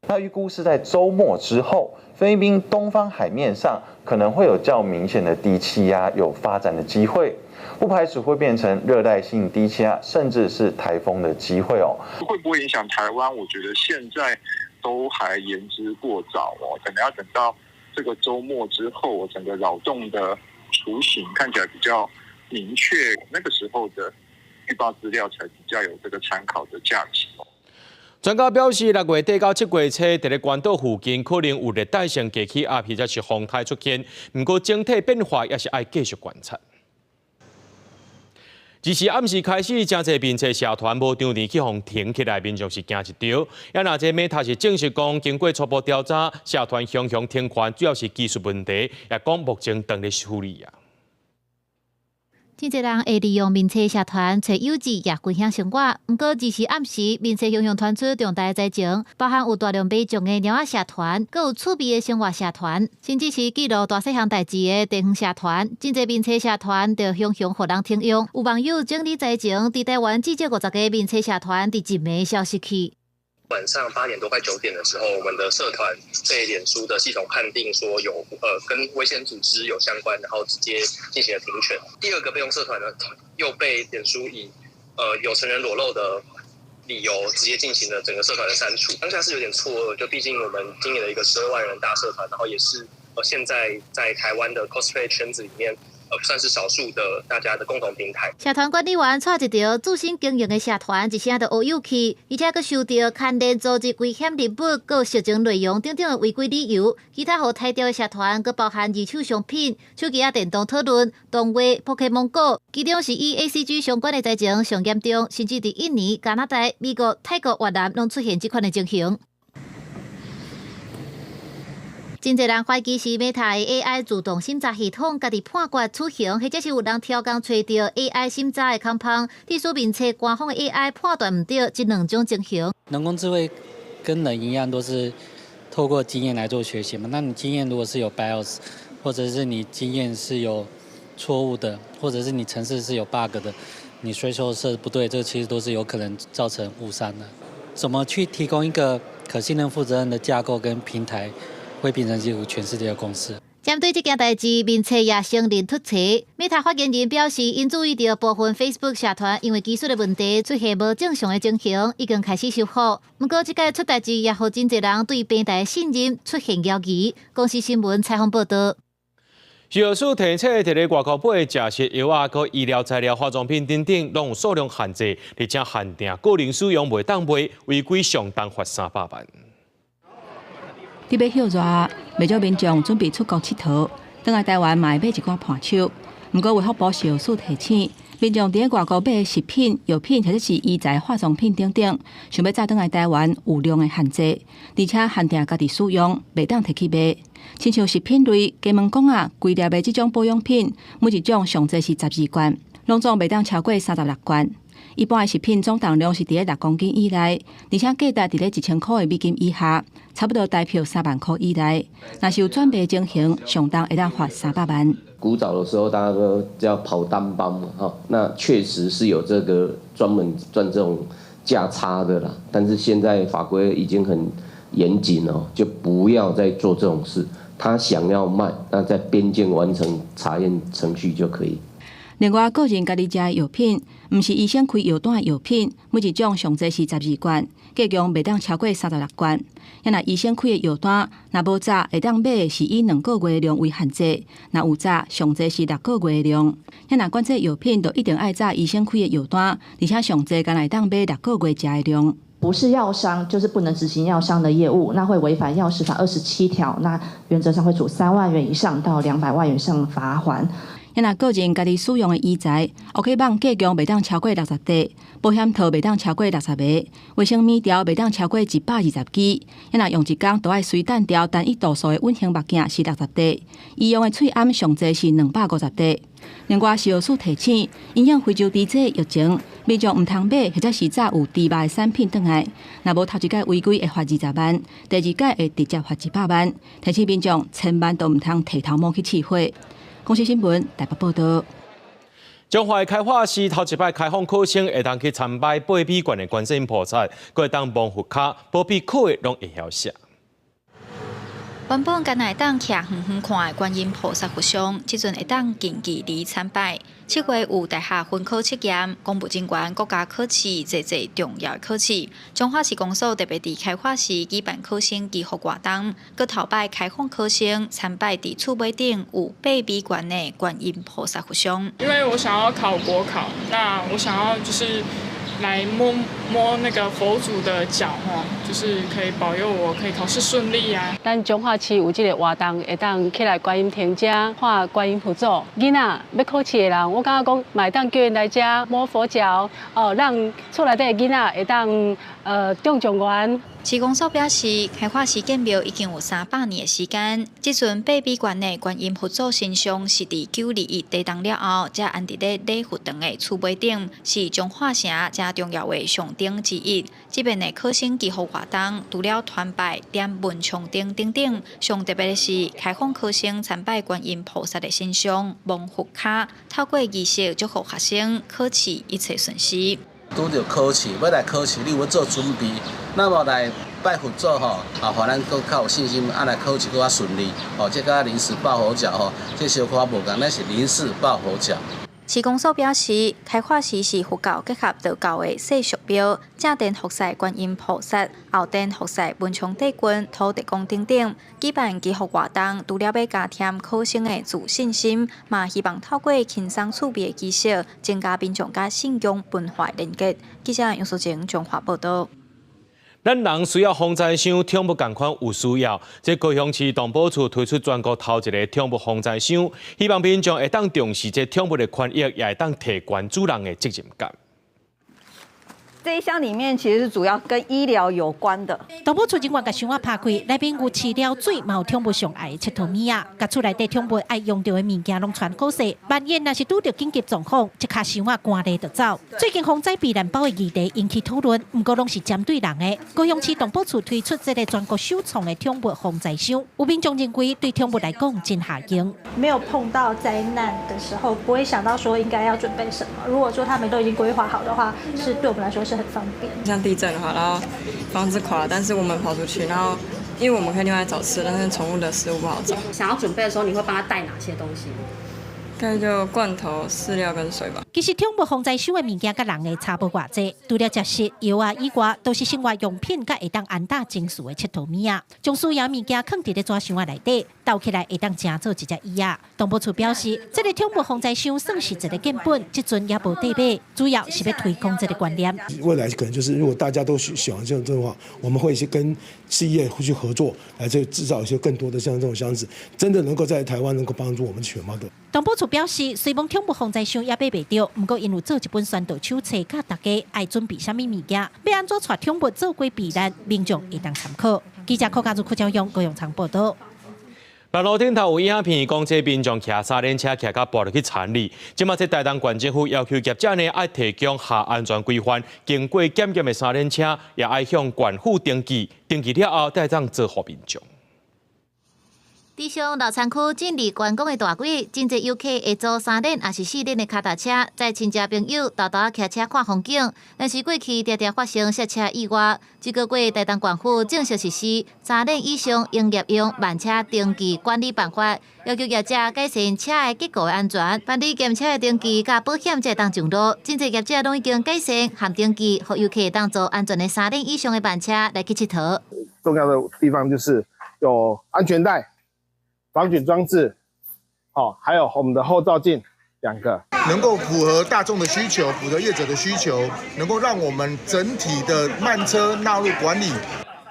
那預估是在週末之後，菲律賓東方海面上可能會有較明顯的低氣壓有發展的機會，不排除會變成熱帶性低氣壓，甚至是颱風的機會哦。會不會影響台灣？我覺得現在都還言之過早哦，可能要等到這個週末之後，整個擾動的雛形看起來比較明確，那個時候的預報資料才比較有這個參考的價值。專家表示，6月底到7月初，佇咧關島附近可能有熱帶性低氣壓或者是風台出現。毋過整體變化也是愛繼續觀察。其實暗時開始，誠濟面冊社團無張聯去予停起來，民眾是驚一跳。也若這 Meta 是證實講，經過初步調查，社團雄雄停權主要是技術問題，也講目前正咧處理啊。真濟人會利用面冊社團揣友誼，也分享生活。毋過，二四暗時，面冊雄雄傳出重大災情，包含有大量買將的貓仔社團，閣有趣味的生活社團，甚至是記錄大細項代誌的地方社團。真濟面冊社團就雄雄予人停用。有網友整理災情，佇台灣至少50個面冊社團佇一暝消失去。晚上8點多快9點的時候，我們的社團被臉書的系統判定說有跟危險組織有相關，然後直接進行了停權。第二個備用社團呢，又被臉書以有成人裸露的理由，直接進行了整個社團的刪除。當下是有點錯愕，就畢竟我們經營了一個12萬人大社團，然後也是現在在台灣的 cosplay 圈子裡面，算是少數的大家的共同平台。社團管理員帶一條自身經營的社團，一聲就烏有去，而且閣受著牽連組織危險人物、閣色情內容等等的違規理由。其他予裁掉的社團，閣包含二手商品、手機仔電動討論、動畫、Pokémon Go，其中是以 ACG 相關的災情上嚴重，甚至佇印尼、加拿大、美國、泰國、越南攏出現這款的情形。真濟人懷疑是 Meta 的 AI 自動審查系統家己判決處刑，或者是有人刁工揣著 AI 審查的空縫，致使面冊官方的 AI 判斷毋著這兩種情形。人工智慧跟人一樣，都是透過經驗來做學習嘛。那你經驗如果是有 bias，或者是你經驗是有錯誤的，或者是你程式是有 bug 的，你 threshold 設不對，這其實都是有可能造成誤傷的。怎麼去提供一個可信任、負責任的架構跟平台？會變成幾乎全世界的共識。針對這件代誌，面冊也承認出錯。Meta 發言人表示，𪜶注意著部分 Facebook 社團因為技術的問題出現無正常的情形，已經開始修復。毋過，這擺出代誌也予真濟人對平台信任出現猶疑。公視新聞採訪報導。食藥署提醒，佇咧外國買的食食藥啊、閣醫療材料、化妝品等等，攏有數量限制，而且限定個人使用袂當賣，違規上重罰300萬。佇欲歇熱，袂少民眾準備出國𨑨迌，轉來台灣嘛會買一寡伴手。毋過，衛福部食藥署提醒，民眾佇咧外國買的食品、藥品或者是醫材、化妝品等等，想欲載轉來台灣有量的限制，而且限定家己使用，袂當提去賣。親像食品類、雞毛公仔、規粒的這種保養品，每一種上濟是12罐，攏總袂當超過36罐。一般的食品總重量是佇咧6公斤以內，而且價值佇咧1000箍的美金以下，差不多台票3萬箍以內。若是有轉賣情形，上重會當罰300萬。古早的時候，大家都叫跑單幫嘛，哈，那確實是有這個專門賺這種價差的啦。但是現在法規已經很嚴謹哦，就不要再做這種事。他想要賣，那在邊境完成查驗程序就可以。另外，個人家己食的藥品，毋是醫生開藥單的藥品，每一種上濟是12罐，計量袂當超過36罐。啊若醫生開的藥單，若無紮會當買的是以2個月量為限制，若有紮上濟是6個月量。啊若管制藥品，就一定愛紮醫生開的藥單，而且上濟干焦會當買六個月食的量。不是藥商，就是不能執行藥商的業務，那會違反藥師法27條，那原則上會處3萬元以上到200萬元以上罰鍰。若個人家己使用的醫材，烏克網計量袂當超過60塊，保險套袂當超過60個，衛生棉條袂當超過120支。若用一工都愛隨彈調單一度數的隱形目鏡是60塊，醫用的喙罨上濟是250塊。另外，食藥署提醒，因應非洲豬瘟疫情，民眾毋通買或者是炸有豬肉的產品轉來。若無頭一擺違規會罰20萬，第二擺會直接罰100萬。提醒民眾千萬都毋通提頭毛去試貨。公視新聞台北報道。彰化開化市頭一擺開放考生會當去參拜八美觀的觀世音菩薩，閣會當摸佛跤，保庇考的攏會曉寫。原本干焦會當徛遠遠看的觀音菩薩佛像，這陣會當近距離參拜。7月有大學分科測驗、公務人員國家考試，濟濟重要的考試。彰化市公所特別佇開化市舉辦考生祈福活動，閣頭擺開放考生參拜佇厝尾頂有八米懸的觀音菩薩佛像。因為我想要考國考，那我想要就是來摸摸那個佛祖的腳，吼，就是可以保佑我可以考試順利啊。咱彰化市有這個活動，會當起來觀音亭遮看觀音佛祖。囡仔欲考試的人，我感覺講嘛會當叫𪜶來遮摸佛腳，哦，讓厝內底的囡仔會當中狀元。市公所表示，開化市建廟已經有300年的時間。這尊八米懸的觀音佛祖神像是佇921地動了後，才安置佇禮佛堂的厝尾頂，是彰化城誠重要的象徵之一。這擺的考生祈福活動，除了團拜、點文昌燈等等，上特別的是開放考生參拜觀音菩薩的神像，摸佛跤，透過儀式祝福學生考試一切順遂。拄著考試，欲來考試，你有欲做準備，那麼來拜佛祖吼，啊，予咱閣較有信心，啊來考試閣較順利。哦，這佮臨時抱佛腳吼，這小可無仝，咱是臨時抱佛腳。市公所表示，開化市是佛教結合道教的世俗廟，正殿服侍觀音菩薩，後殿服侍文昌帝君、土地公等等。舉辦祈福活動，除了欲加添考生的自信心，嘛希望透過輕鬆趣味的儀式，增加民眾佮信仰文化連結。記者楊淑靜彰化報道。咱人需要防災箱，寵物仝款有需要。這高雄市動保處推出全國頭一個寵物防災箱，希望民眾會當重視這寵物的權益，也會當提懸主人的責任感。這一箱裡面其實是主要跟醫療有關的。動保處人員共箱仔拍開，內面有飼料、水，嘛有寵物上愛的𨑨迌物仔，共厝內底寵物愛用著的物件攏傳好勢。萬一若是拄著緊急狀況，這跤箱仔趕咧就走。最近防災避難包的議題引起討論，毋過攏是針對人的。高雄市動保處推出這個全國首創的寵物防災箱，有民眾認為對寵物來講真合用。沒有碰到災難的時候，不會想到說應該要準備什麼。如果說他們都已經規劃好的話，是對我們來說是很方便。像地震的話，然後房子垮了，但是我們跑出去，然後因為我們可以另外找吃，但是寵物的食物不好找。想要準備的時候，你會幫他帶哪些東西？大概就罐頭、飼料跟水吧。其實寵物防災箱的物件佮人的差無偌濟，除了食食藥仔以外，都是生活用品佮會當安搭情緒的𨑨迌物仔。將需要物件囥佇咧紙箱仔內底，鬥起來會當成做一隻椅仔。動保處表示，這個寵物防災箱算是一個建本，這陣猶無得買，主要是欲推廣這個觀念。未來可能就是，如果大家都喜歡這種的話，我們會去跟企業會去合作，來這製造一些更多的像這種箱子，真的能夠在台灣能夠幫助我們犬貓的。動保處表示，雖罔寵物防災箱猶買袂著，毋過𪜶有做一本宣導手冊，教大家愛準備啥物物件，欲按怎帶寵物做伙避難，民眾會當參考。記者柯家如、柯昭勇、高永昌報道。網路頂頭有影片講，這民眾騎三輪車騎甲跋落去田裡。這馬這台東縣政府要求業者呢，愛提供下安全規範，經過檢驗的三輪車也愛向縣府登記，登記了後才會當租予民眾。伫上老田區進入觀光的大季，真濟遊客會租三輪抑是四輪的跤踏車，載親戚朋友沓沓仔騎車看風景。但是過去常常發生摔車意外。這個月台東縣府正式實施三輪以上營業用慢車登記管理辦法，要求業者改善車的結構安全，辦理檢車的登記佮保險才會當上路。真濟業者攏已經改善和登記，予遊客當做安全的三輪以上的慢車來去𨑨迌。重要的地方就是有安全帶、防捲裝置，好，還有我們的後照鏡兩個，能夠符合大眾的需求，符合業者的需求，能夠讓我們整體的慢車納入管理。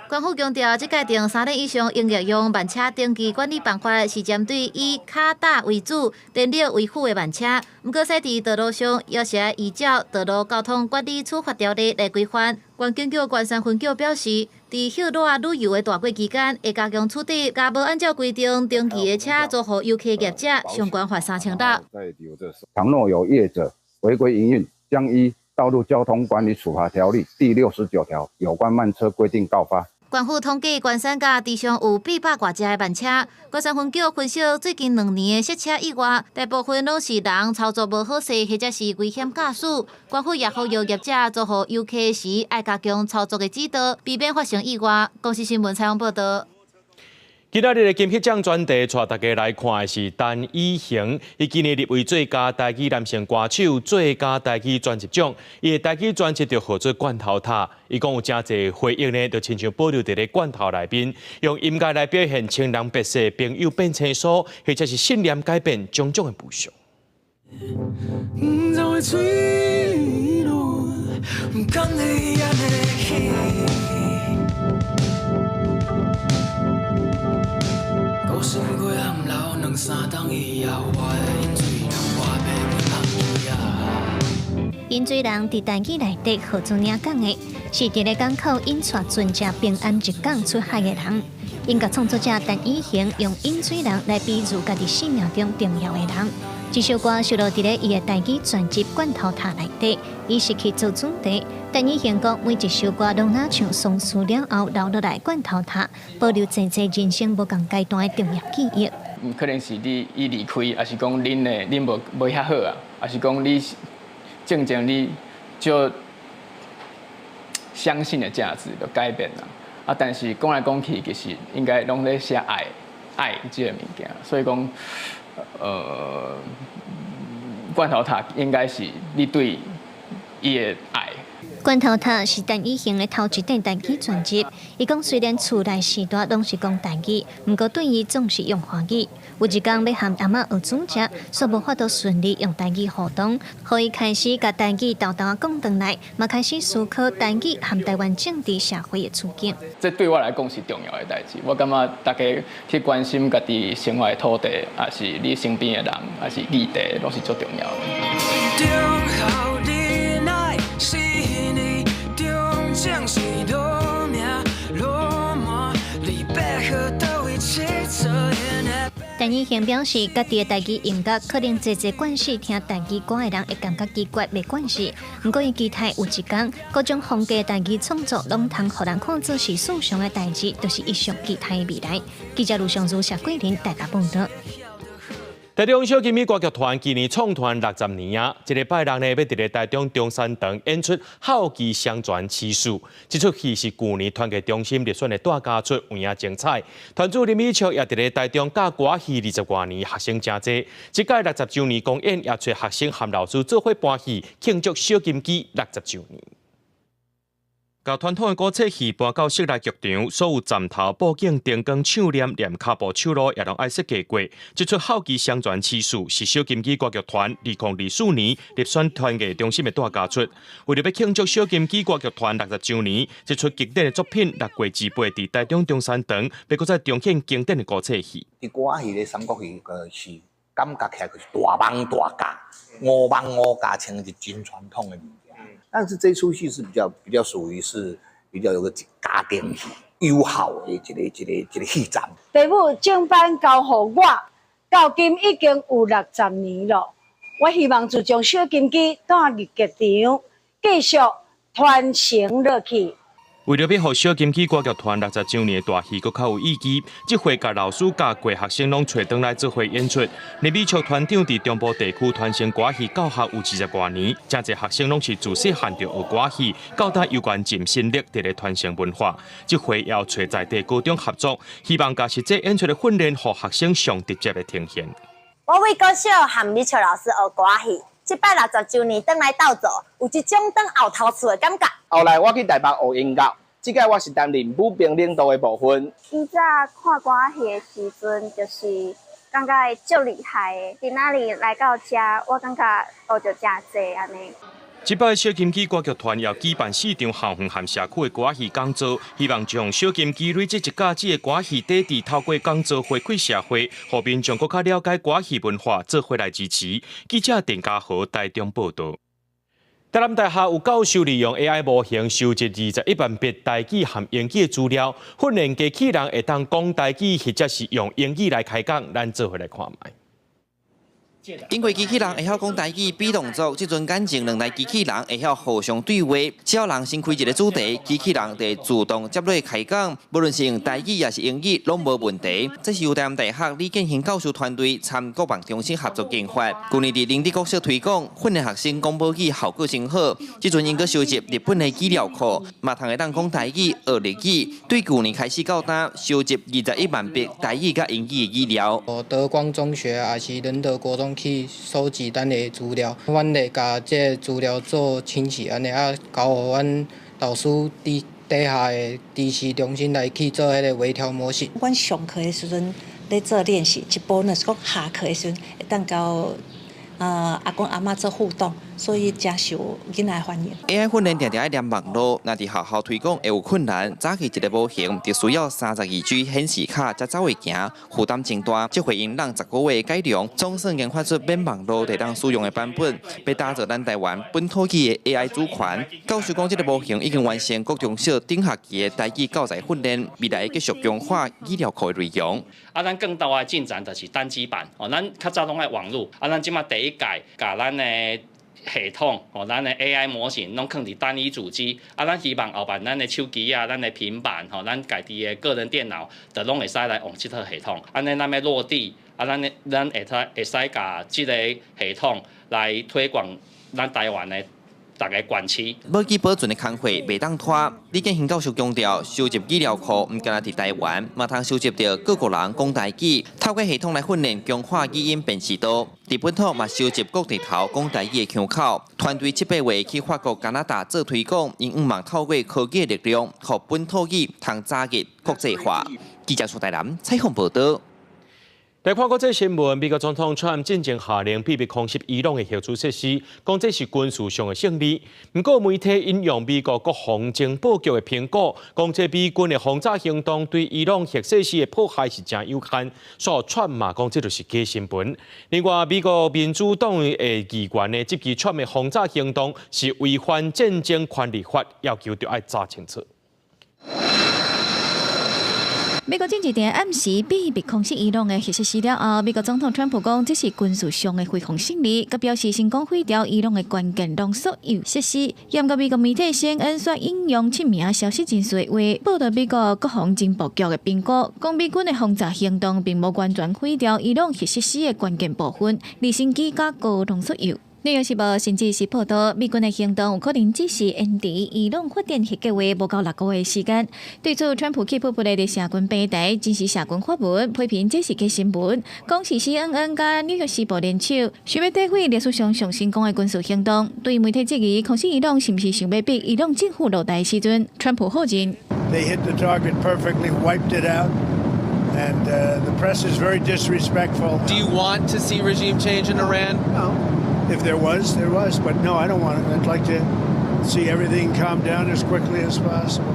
縣府強調，這改定三輪以上營業用慢車登記管理辦法是針對以腳踏為主、電力為輔的慢車。毋過，駛佇道路上，猶是愛依照《道路交通管理處罰條例》來規範。縣警局關山分局表示，佇歇熱旅遊的大季期間，會加強取締，共無按照規定登記的車租予遊客業者，上懸罰3600。倘若有業者違規營運，將依《道路交通管理處罰條例》第69條有關慢車規定告發。縣府統計，關山佮池上有800外隻的慢車。關山分局分析最近2年的摔車意外，大部分攏是人操作無好勢，或者是危險駕駛。縣府也呼籲業者租予遊客時，愛加強操作的指導，避免發生意外。公視新聞採訪報導。今仔日的金曲獎專題，帶大家來看的是陳以恆，伊今年入圍最佳台語男性歌手、最佳台語專輯獎。伊的台語專輯就號做《罐頭塔》，伊講有誠濟回憶呢，就親像保留佇咧罐頭內面，用音樂來表現情人別逝、朋友變生疏，或者是信念改變種種的悲傷。就會墜落，敢會按呢去。孤身過暗流兩三冬以後，我的飲水人我欲放棄啊。飲水人佇台語內底號做領港的，是佇咧港口引帶船隻平安入港出海的人。音樂創作者陳以恆用飲水人來比喻家己生命中重要的人。這首歌收錄佇咧伊的台語專輯《罐頭塔》內底，以失去做主題。陳以恆講，每一首歌攏若像喪事了後留落來罐頭塔，保留濟濟人生無仝階段的重要記憶。可能是你伊離開，抑是講恁的恁無無遐好啊，抑是講你正正你就相信的價值就改變啦。啊，但是講來講去，其實應該攏咧寫愛愛這个物件，所以講，罐頭塔應該是你對伊的愛。罐頭塔是陳以恆的頭一張台語專輯。伊講雖然厝內序大攏是講台語，毋過對伊總是用華語。有一工欲和阿嬤學煮食，煞無法度順利用台語互動，予伊開始共台語沓沓講轉來，嘛開始思考台語和台灣政治社會的處境。這對我來講是重要的代誌。我感覺大家去關心家己生活的土地，抑是你身邊的人，抑是議題，攏是足重要的。陳以恆表示，家己的台語音樂可能濟濟慣勢聽台語歌的人會感覺奇怪，袂慣勢。毋過伊期待有一工，各種風格的台語創作攏通予人看做是世上的代誌，就是伊上期待的未來。記者盧尚如、謝桂林台北報導。台中小金魚歌劇團今年創團60年啊，這禮拜六呢，欲佇咧台中中山堂演出《孝義雙全刺史》。這齣戲是舊年團藝中心入選的大家出，有影精彩。團主林美笑也佇咧台中教歌仔戲20外年，學生誠濟。這屆60週年公演也揣學生和老師做伙搬戲，慶祝小金雞60週年。共傳統的古冊戲搬到室內劇場，所有站頭、布景、燈光、唱念、連跤步、手路也攏愛設計過。這齣孝義雙全刺史是小金雞歌劇團2024年入選團藝中心的大家出。為著欲慶祝小金雞歌劇團60週年，這齣經典的作品6月28佇台中中山堂，欲閣再重現經典的古冊戲。佇歌仔戲咧，三國戲是感覺起來就是大網大架，五網五架，像是真傳統的物件。但是這齣戲是比較屬於是比較有個家庭戲、友好的一個戲站。父母正班交予我，到今已經有60年了。我希望自從小金雞轉入劇場，繼續傳承落去。為著欲予小金雞歌劇團60週年的大戲閣較有意義，這回共老師佮學生攏揣轉來做伙演出。林美菊團長佇中部地區傳承歌戲教學有20外年，誠濟學生攏是自細漢就學歌戲，到今猶原盡心力佇咧傳承文化。這回要揣在地高中合作，希望共實際演出的訓練，予學生上直接的呈現。我為國小和美菊老師學歌戲，這擺60週年轉來鬥做，有一種轉後頭厝的感覺。後來我去台北學音樂，這擺我是擔任舞兵領導的部分。以前看歌戲的時陣，就是感覺足厲害的。今仔日來到遮，我感覺學著誠濟按呢。這擺小金雞歌劇團要舉辦四場校園和社區的歌戲講座，希望將小金雞累積一甲子的歌戲底蘊，透過講座回饋社會，予民眾閣較了解歌戲文化，做伙來支持。記者鄧家豪台中報導。台南大學有教授利用 AI 模型收集21萬筆台語和英語的資料，訓練機器人會當講台語，或者是用英語來開講。咱做伙來看覓。因為機器人會曉講台語、比動作，這陣眼前兩台機器人會曉互相對話。只要人先開一個主題，機器人就會自動接落開講，無論是用台語抑是英語，攏無問題。這是由台南大學李建興教授團隊參國防中心合作研發。舊年佇林德國小推廣，訓練學生講母語效果真好。這陣𪜶閣收集日本的語料庫，嘛通會當講台語、學日語。對舊年開始到今，收集21萬筆台語佮英語的語料。德光中學抑是仁德國中去收集咱的資料，阮會共這個資料做清洗，按呢啊交予阮導師佇底下的知識中心來去做彼個微調模型。阮上課的時陣咧做練習，一步若是講下課的時陣會當佮阿公阿嬤做互動，所以誠受囡仔歡迎。 AI 訓練定定愛連網路，若佇學校推廣會有困難。早期一個模型就需要32 G 顯示卡才走會行，負擔真大。這回𪜶用10個月改良，總算研發出免網路就會當使用的版本，欲打造咱台灣本土語的 AI 主權。教授講，這個模型已經完成國中小頂學期的台語教材訓練，未來繼續強化語料庫的內容。啊，咱更大的進展就是單機版哦，咱較早攏愛網路，啊，咱這馬第一屆共咱的系統哦，咱的 AI 模型攏囥佇單一主機，啊，咱希望後擺咱的手機啊，咱的平板吼，咱家己的個人電腦，就攏會使來用這套系統。按呢，咱欲落地，啊，咱會使共這個系統來推廣咱台灣的逐个縣市。母語保存的工課袂當拖。李建興教授強調，收集語料庫毋干焦佇台灣，嘛通收集著各國人講台語，透過系統來訓練強化語音辨識度。佇本土嘛收集各地頭講台語的腔口。團隊7、8月去法國、加拿大做推廣，𪜶向望透過科技的力量，予本土語通早日國際化。記者蘇台南採訪報導。來看國際新聞，美國總統川普進前下令秘密空襲伊朗的核子設施，講這是軍事上的勝利。毋過媒體引用美國國防情報局的評估，講這美軍的轟炸行動對伊朗核設施的破壞是誠有限，所以川普嘛講這就是假新聞。另外，美國民主黨的議員呢，質疑川普的轟炸行動是違反戰爭權利法，要求著愛查清楚。美國進前暗時秘密空襲伊朗的核設施了後，美國總統川普講這是軍事上的非常勝利，閣表示成功毀掉伊朗的關鍵濃縮鈾設施。毋過美國媒體 CNN 煞引用七名消息人士的話，報導美國國防情報局的評估，講美軍的轟炸行動並無完全毀掉伊朗核設施的關鍵部分，離心機佮高濃縮鈾。紐約時報甚至是報導，美軍的行動有可能只是延遲伊朗發展核計劃無夠6個月時間。對此，川普氣噗噗的佇社群平台，真實社群發文批評這是假新聞，講是 CNN 佮紐約時報聯手，想欲詆毀歷史上上成功的軍事行動。對媒體質疑，空襲伊朗是毋是想欲逼伊朗政府落台時陣，川普否認。 They hit the target perfectly, wiped it out. And the press is very disrespectful. Do you want to see regime change in Iran? No. If there was, there was. But no, I don't want it. I'd like to see everything calm down as quickly as possible.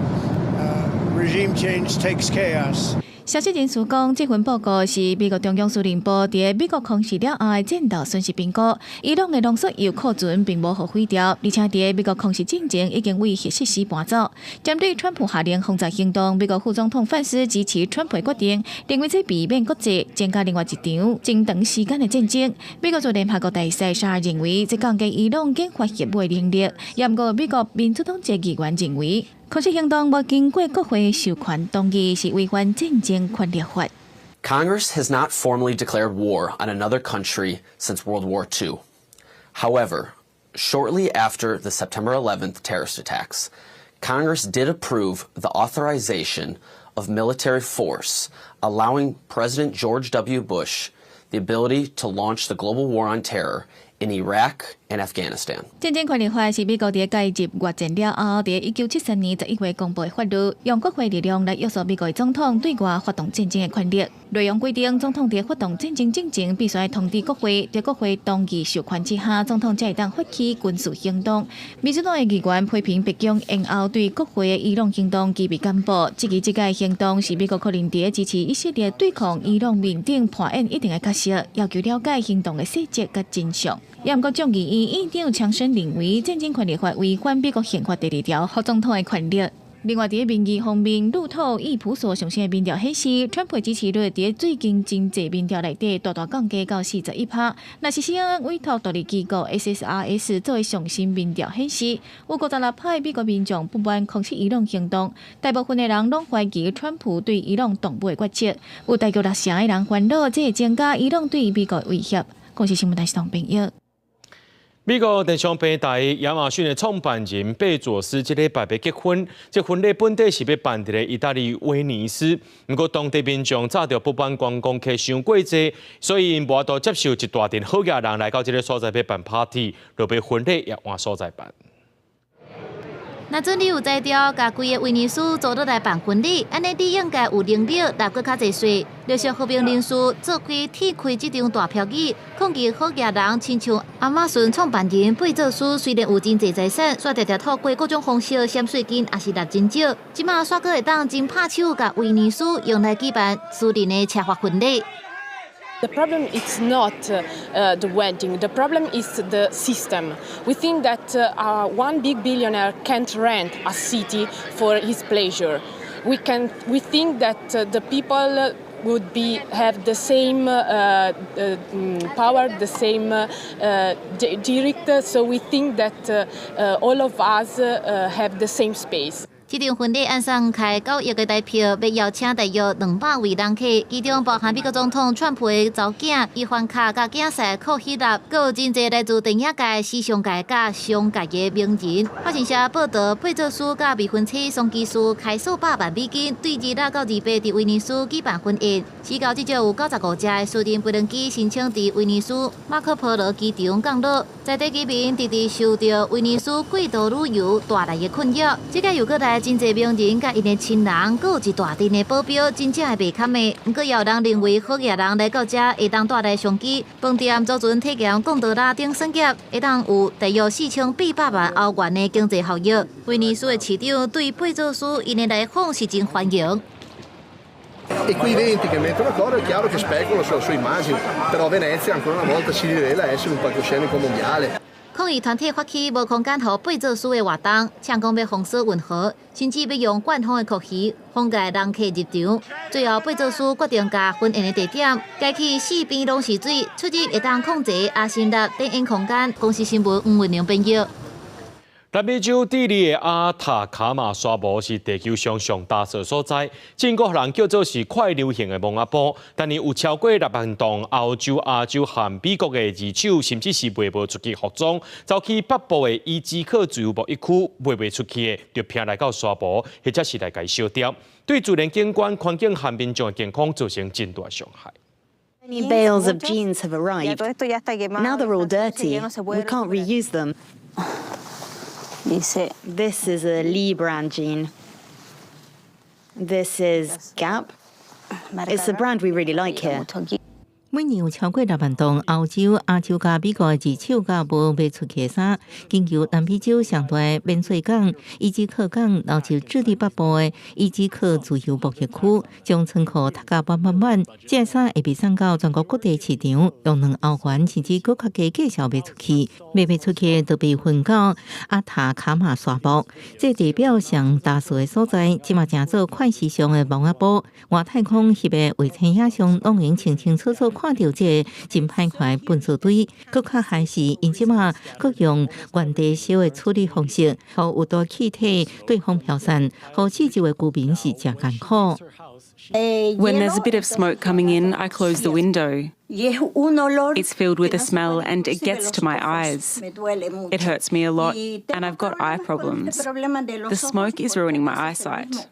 Regime change takes chaos. 消息人士講，這份報告是美國中央司令部佇美國空襲了後的戰鬥損失評估。伊朗的濃縮鈾庫存並無予毀掉，而且佇美國空襲進前已經為核設施搬走。針對川普下令轟炸行動，美國副總統范斯支持川普的決定，認為這避免國際增加另外一場真長時間的戰爭。美國駐聯合國大使沙爾認為，這降低伊朗研發核武的能力。毋過美國民主黨籍議員認為，空襲行動無經過國會授權同意，是違反戰爭權力法。 Congress has not formally declared war on another country since World War II. However, shortly after the September 11th terrorist attacks, Congress did approve the authorization of military force, allowing President George W. Bush the ability to launch the global war on terror in Iraq and Afghanistan. 戰爭權力法是美國佇介入越戰了後，佇1973年11月公布的法律，用國會力量來約束美國總統對外發動戰爭的權力。內容規定，總統佇發動戰爭之前，必須通知國會，佇國會同意授權之下，總統才會當發起軍事行動。民主黨的議員批評白宮延後對國會的伊朗行動機密公布，質疑這個行動是美國可能佇支持以色列對抗伊朗面頂扮演一定的角色，要求了解行動的細節佮真相。也毋過眾議院院長強生認為，戰爭權力法違反美國憲法第二條，予總統的權力。另外，佇民意方面，路透益普索上新的民調顯示，川普支持率佇最近真濟民調內底大大降低到41%。若是 CNN 委託獨立機構 SSRS 做的上新民調顯示，有56%美國民眾不滿空襲伊朗行動，大部分的人攏懷疑川普對伊朗動武的決策，有大約六成的人煩惱，這會增加伊朗對美國的威脅。公視新聞台是董編譯。美國電商平台亞馬遜的創辦人貝佐斯這禮拜欲結婚，這婚禮本底是欲辦佇咧意大利威尼斯，毋過當地民眾早就不滿觀光客傷過濟，所以𪜶無法度接受一大陣好額人來到這个所在欲辦 party，就欲婚禮也換所在辦。若準你有才調，共規个威尼斯租落來辦婚禮，按呢你應該有能力納閣較濟稅。綠色和平人士做開踢開這張大票椅，抗議好額人親像亞馬遜創辦人貝佐斯，雖然有真濟財產，卻常常透過各種方式省稅金，也是納真少。這馬煞閣會當真拍手，共威尼斯用來舉辦私人的奢華婚禮。 The problem is not the wedding. The problem is the system. We think that one big billionaire can't rent a city for his pleasure. We can. We think that the people would be have the same power, the same direct. So we think that all of us have the same space. 這場婚禮按算開9億个台票，欲邀請大約200位人客，其中包含美國總統川普的查某囝伊凡卡佮囝婿庫希納，閣有真濟來自電影界、時尚界佮商界的名人。法新社報導，貝佐斯佮未婚妻桑基斯開數百萬美金，對26到28佇威尼斯舉辦婚宴。至今至少有95架的私人飛行機申請佇威尼斯馬可波羅機場降落，在地居民直直受著威尼斯過度旅遊帶來的困擾。這個又閣來真濟名人佮𪜶的親人，閣有一大陣的保鏢，真正會袂堪的。毋過也有人認為，好額人來到遮會當帶來商機。飯店租船體驗貢多拉等產業，會當有大約4800萬歐元的經濟效益。威尼斯的市長對貝佐斯𪜶的來訪是真歡迎。 E quei venti che mettono d'accordo è chiaro che speculano sulla sua immagine, però Venezia ancora una volta si rivela essere un palcoscenico mondiale. 抗議團體發起無空間予貝佐斯的活動，嗆講欲封鎖運河，甚至欲用灌風的曲魚封蓋人客入場。最後，貝佐斯決定共婚宴的地點改去四邊攏是水，出入會當控制阿森納展演空間。公視新聞黃文玲編譯。南美洲智利的阿塔卡馬沙漠是地球上上焦燥所在，這個予人叫做是快流行的墓仔埔。逐年有超過6萬棟歐洲、亞洲和美國的二手，甚至是賣無出去服裝，走去北部的伊茲克自由貿易區賣袂出去的，就拚來到沙漠，或者是來共燒掉，對自然景觀、環境和民眾的健康造成真大傷害。 Many bales of jeans have arrived. Now they're all dirty. We can't reuse them. This is a Lee brand jean. This is Gap. It's a brand we really like here. 每年有超過6萬棟歐洲、亞洲佮美國二手佮無賣出去的衫，經由南美洲上大的免稅港伊茲克港，流入智利北部的伊茲克自由貿易區，將倉庫塞甲滿滿滿。這个衫會被送到全國各地市場，用2歐元甚至閣較低價數賣出去，賣袂出去就被焚到阿塔卡馬沙漠。這地表上焦燥的所在，這馬成做快時尚的墓仔埔。外太空翕的衛星影像，攏會清清楚楚。看著這个真歹看的糞埽堆，閣較害是𪜶這馬閣用原地燒的處理方式，予有毒氣體對風飄散，予四周的居民是誠艱苦。 When there's a bit of smoke coming in, I close the window. It's filled with a smell and it gets to my eyes. It hurts me a lot and I've got eye problems. The smoke is ruining my eyesight.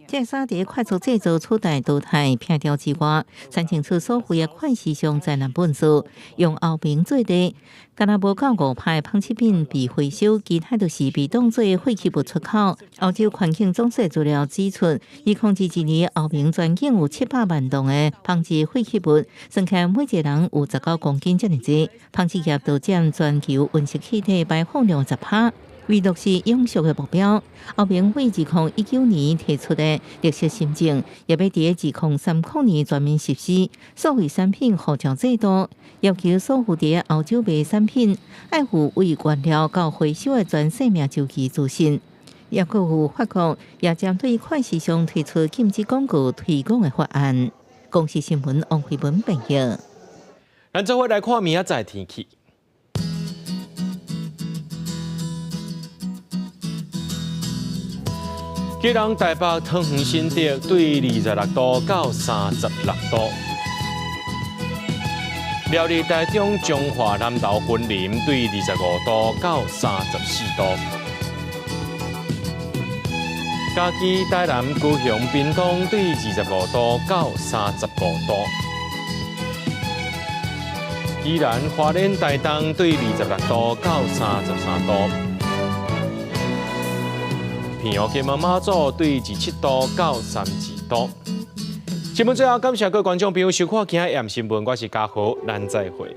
這衫佇快速製造取代淘汰拆掉之外，申請出所謂的快時尚災難糞埽，用歐盟做例，敢若無夠5%的紡織品被回收，其他就是被當做廢棄物出口。歐洲環境總署資料指出，2021年歐盟全境有700萬噸的紡織廢棄物，算起來每一個人有19公斤遮爾濟。紡織業就佔全球溫室氣體排放量10%。為落實永續的目標，歐盟為2019年提出的綠色新政，也欲佇2030年全面實施數位產品護照制度，要求所有佇歐洲賣產品愛附為原料到回收的全生命週期資訊。抑閣有法國也針對快時尚推出禁止廣告推廣的法案。公視新聞王慧文編譯。咱做伙來看明仔載天氣。基隆、台北、桃園、新竹對26度到36度；苗栗、台中、彰化、南投、雲林對25度到34度；嘉義、台南、高雄、屏東對25度到35度；宜蘭、花蓮、台東對26度到33度。澎湖、金門、馬祖對27度到32度。新聞最後，感謝各位觀眾朋友收看今日新聞，我是嘉豪，咱再會。